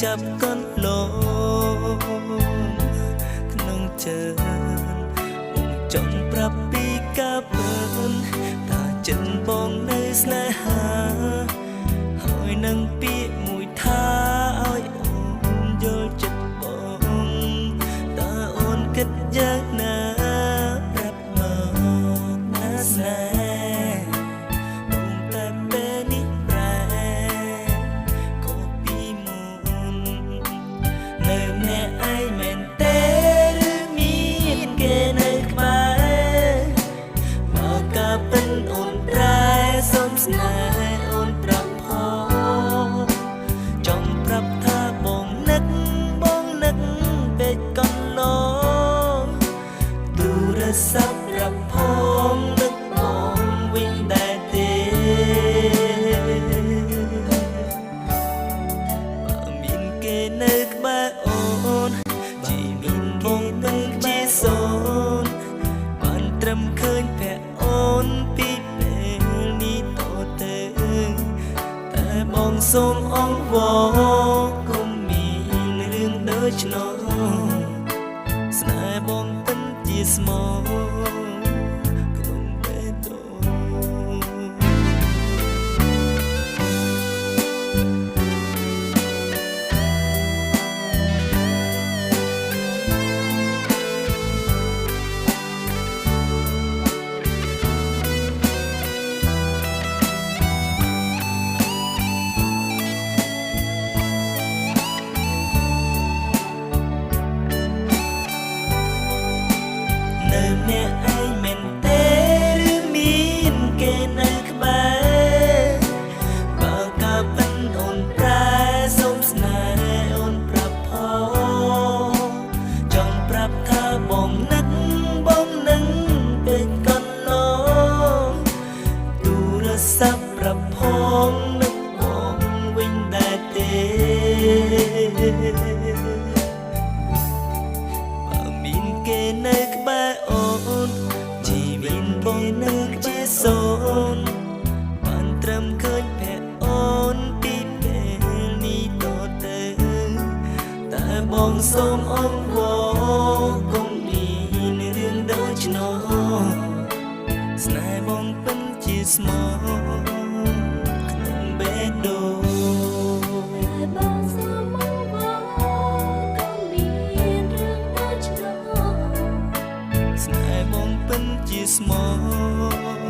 ចាប់កន្លងក្នុងចិត្តបងចង់ប្រាប់ពីការពិនថាចិត្តបងនៅស្នេហាហើយនឹងពាក្យមួយថាឲ្យអូនយល់ចិត្តបងតើអូនគិតយ៉ាងណាប្រាប់មកណាស្នេហ៍បងតែពេលនេះប្រែខុសពីមុននៅម្នាក់ឯងមែនទេឬមានគេនៅក្បែរ បើការពិនអូនប្រែសុំស្នេហ៍អូនប្រាប់ផងចង់ប្រាប់ថាបងនឹកបងនឹកពេកកន្លងទូរស័ព្ទប្រាប់ផងនឹកបងវិញដែរទេបើមានគេនៅក្បែរអូនជីវិតបងពិតជាសូន្យ បានត្រឹមឃើញភ័ក្រអូនពីពេលនេះតទៅតែបងសូមអង្វរកុំមានរឿងដូច្នោះស្នេហ៍បងពិតជាស្មោក្នុងបេះដូង នៅម្នាក់ឯងមែនទេឬមានគេនៅក្បែរបើការពិនអូនប្រែសូមស្នេហ៍អូនប្រាប់ផងចង់ប្រាប់ថាបងនឹកបងនឹងពេកកន្លងទូរស័ព្ទប្រាប់ផងនឹកបងវិញដែរទេ បើមានគេនៅក្បែរអូនជីវិតបងនឹងជាសូន្យបានត្រឹមឃើញភ័ក្រអូនពីពេលនេះតទៅតែបងសូមអង្វរកុំមានរឿងដូច្នោះស្នេហ៍បងពិតជាស្មោះក្នុងបេះដូង តែបើសូមអង្វរកុំមានរឿងដូច្នោះ ស្នេហ៍បងពិតជាស្មោះ